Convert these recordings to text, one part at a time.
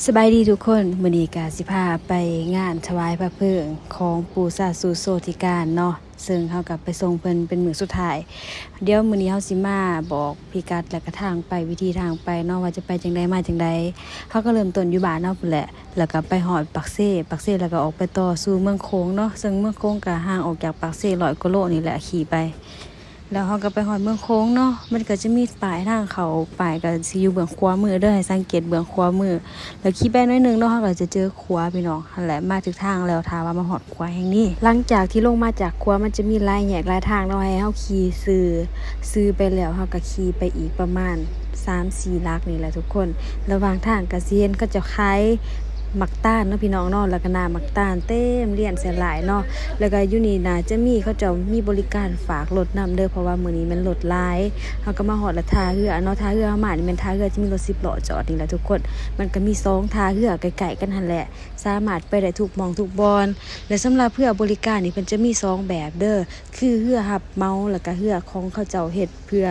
ສະບາຍດີທຸກຄົນ, ມື້ນີ້ກະຊິພາໄປງານຖວາຍພະເພີງຂອງປູ່ຊາສູໂຊຕິການເນາະ, ເຊິ່ງເຮົາກະໄປສົ່ງເພິ່ນເປັນມື້ສຸດທ້າຍ. ດຽວມື້ນີ້ເຮົາຊິມາບອກພິກັດ ແລະກະທາງໄປ, ວິທີທາງໄປເນາະ, ວ່າຈະໄປຈັ່ງໃດມາຈັ່ງໃດ. ເຮົາກະເລີ່ມຕົ້ນຢູ່ບ້ານເຮົາພຸ້ນແຫຼະ, ແລ້ວກະໄປຮອດປາກເຊ, ປາກເຊແລ້ວກະອອກໄປຕໍ່ສູ່ເມືອງໂຂງເນາະ, ເຊິ່ງເມືອງໂຂງກະຫ່າງອອກຈາກປາກເຊຮ້ອຍກວ່າໂລນີ້ແຫຼະ, ຂີ່ໄປ. ແລ້ວເຮົາກໍໄປຮອດເມືອງໂຂງເນາະ, ມັນກໍຈະມີປ້າຍທາງເຂົ້າ, ປ້າຍກໍຊິຢູ່ເບື້ອງຂວາມືເດີ, ໃຫ້ສັງເກດເບື້ອງຂວາມື. ແລ້ວຂີ່ໄປໜ້ອຍໜຶ່ງເນາະ, ເຮົາກໍຈະເຈີຂົວພີ່ນ້ອງ, ຫັ້ນແຫຼະ ມາຖືກທາງແລ້ວ, ຖ້າວ່າມາຮອດຂົວແຫ່ງນີ້. ຫຼັງຈາກທີ່ລົງມາຈາກຂົວ, ມັນຈະມີຫຼາຍແຍກຫຼາຍທາງເນາະ, ໃຫ້ເຮົາຂີ່ຊື່, ຊື່ໄປແລ້ວ ເຮົາກໍຂີ່ໄປອີກປະມານສາມສີ່ຫຼັກນີ້ແຫຼະທຸກຄົນ. ລະຫວ່າງທາງກໍຊິເຫັນເຂົາເຈົ້າຂາຍ ໝາກຕານເນາະພີ່ນ້ອງເນາະ, ແລ້ວກໍນ້ຳໝາກຕານເຕັມລຽນໃສ່ຫຼາຍເນາະ. ແລ້ວກໍຢູ່ນີ້ໜ້າຈະມີ ເຂົາເຈົ້າມີບໍລິການຝາກລົດນຳເດີ, ເພາະວ່າມື້ນີ້ແມ່ນລົດຫຼາຍ. ເຮົາກໍມາຮອດລະທ່າເຮືອເນາະ, ທ່າເຮືອເຮົາມານີ້ແມ່ນທ່າເຮືອທີ່ມີລົດສິບລໍ້ຈອດນີ້ແຫຼະທຸກຄົນ. ມັນກໍມີສອງທ່າເຮືອໃກ້ໆກັນຫັ້ນແຫຼະ, ສາມາດໄປໄດ້ທຸກໝ່ອງທຸກບ່ອນ. ແລະສຳລັບເຮືອບໍລິການນີ້ ເພິ່ນຈະມີສອງແບບເດີ, ຄືເຮືອຮັບເໝົາ ແລ້ວກໍເຮືອຂອງເຂົາເຈົ້າເຮັດເພື່ອ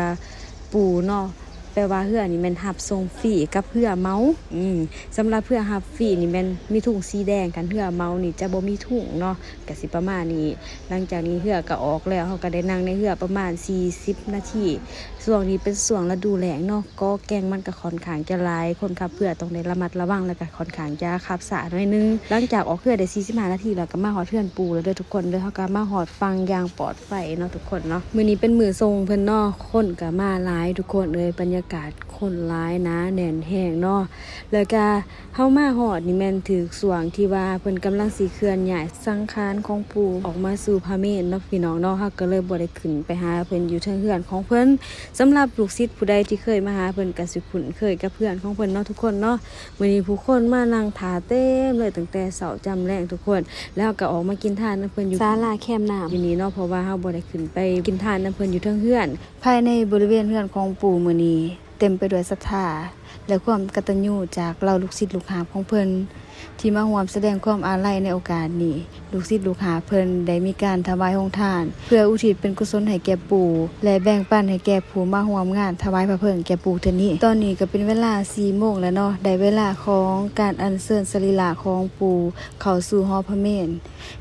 ປູ່ເນາະ. ແປວ່າເຮືອນີ້ແມ່ນຮັບສົ່ງຟຣີກັບເຮືອເໝົາ. ອືມ ສຳລັບເຮືອຮັບຟຣີນີ້ແມ່ນມີທຸງສີແດງ, ຄັນເຮືອເໝົານີ້ຈະບໍ່ມີທຸງເນາະ, ກະຊິປະມານນີ້. ຫຼັງຈາກນີ້ເຮືອກໍອອກແລ້ວ, ເຮົາກໍໄດ້ນັ່ງໃນເຮືອປະມານສີ່ສິບນາທີ. ຊ່ວງນີ້ເປັນຊ່ວງລະດູແລ້ງເນາະ, ເກາະແກ່ງມັນກໍຂ້ອນຂ້າງຈະຫຼາຍ, ຄົນຂັບເຮືອຕ້ອງໄດ້ລະມັດລະວັງ ແລ້ວກໍຂ້ອນຂ້າງຈະຂັບຊ້າໜ້ອຍໜຶ່ງ. ຫຼັງຈາກອອກເຮືອໄດ້ສີ່ສິບຫ້ານາທີແລ້ວ, ກໍມາຮອດເຮືອນປູ່ແລ້ວເດີທຸກຄົນເດີ, ເຮົາກໍມາຮອດຝັ່ງຢ່າງປອດໄຟເນາະທຸກຄົນເນາະ. ມື້ນີ້ເປັນມື້ສົ່ງເພິ່ນເນາະ, ຄົນກໍມາຫຼາຍທຸກຄົນເອີຍ, ບັນຍາກາດຄົນຫຼາຍໜາແໜ້ນແຮງເນາະ. ແລ້ວກະເຮົາມາຮອດນີ້ແມ່ນຖືກຊ່ວງທີ່ວ່າເພິ່ນກຳລັງຊິເຄື່ອນຍ້າຍສັງຂານຂອງປູ່ອອກມາສູ່ພະເມນເນາະ ພີ່ນ້ອງເນາະ, ເຮົາກໍເລີຍບໍ່ໄດ້ຂຶ້ນໄປຫາເພິ່ນຢູ່ເທິງເຮືອນຂອງເພິ່ນ. ສຳລັບລູກສິດຜູ້ໃດທີ່ເຄີຍມາຫາເພິ່ນ ກໍຊິຄຸ້ນເຄີຍກັບເຮືອນຂອງເພິ່ນເນາະທຸກຄົນເນາະ. ມື້ນີ້ຜູ້ຄົນມານັ່ງຖ້າເຕັມເລີຍ ຕັ້ງແຕ່ເຊົ້າຈຳແລງທຸກຄົນ, ແລ້ວເຮົາກໍອອກມາກິນທານນຳເພິ່ນຢູ່ສາລາແຄມນ້ຳຢູ່ນີ້ເນາະ, ເພາະວ່າເຮົາບໍ່ໄດ້ຂຶ້ນໄປກິນທານນຳເພິ່ນຢູ່ເທິງເຮືອນ. ພາຍໃນບໍລິເວນເຮືອນຂອງປູ່ມື້ນີ້ເຕັມໄປດ້ວຍສັດທາ ແລະ ຄວາມກະຕັນຍູຈາກເຫຼົ່າລູກສິດລູກຫາຂອງເພິ່ນ ທີ່ມາຮ່ວມສະແດງຄວາມອາໄລໃນໂອກາດນີ້. ລູກສິດລູກຫາເພິ່ນໄດ້ມີການຖວາຍໂຮງທານ ເພື່ອອຸທິດເປັນກຸສົນໃຫ້ແກ່ປູ່ ແລະ ແບ່ງປັນໃຫ້ແກ່ຜູ້ມາຮ່ວມງານຖວາຍພະເພີງແກ່ປູ່ເທື່ອນີ້. ຕອນນີ້ກໍເປັນເວລາສີ່ໂມງແລ້ວເນາະ, ໄດ້ເວລາຂອງການອັນເຊີນສະລີລະຂອງປູ່ເຂົ້າສູ່ຫໍພະເມນ.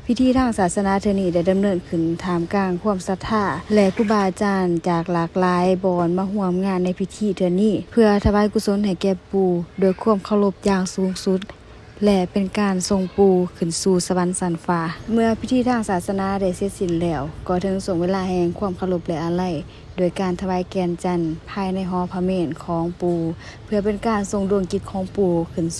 ພິທີທາງສາສະໜາເທື່ອນີ້ໄດ້ດຳເນີນຂຶ້ນທ່າມກາງຄວາມສັດທາ ແລະ ຄູບາອາຈານຈາກຫຼາກຫຼາຍບ່ອນມາຮ່ວມງານໃນພິທີເທື່ອນີ້ ເພື່ອຖວາຍກຸສົນໃຫ້ແກ່ປູ່ດ້ວຍຄວາມເຄົາລົບຢ່າງສູງສຸດ ແລະ ເປັນການສົ່ງປູ່ຂຶ້ນສູ່ສະຫວັນຊັ້ນຟ້າ. ເມື່ອພິທີທາງສາສະໜາໄດ້ເສັດສິ້ນແລ້ວ, ກໍເຖິງຊ່ວງເວລາແຫ່ງຄວາມເຄົາລົບ ແລະ ອາໄລ ໂດຍການຖວາຍແກ່ນຈັນພາຍໃນຫໍພະເມນຂອງປູ່ ເພື່ອເປັນການສົ່ງດວງຈິດຂອງປູ່ຂຶ້ນສູ່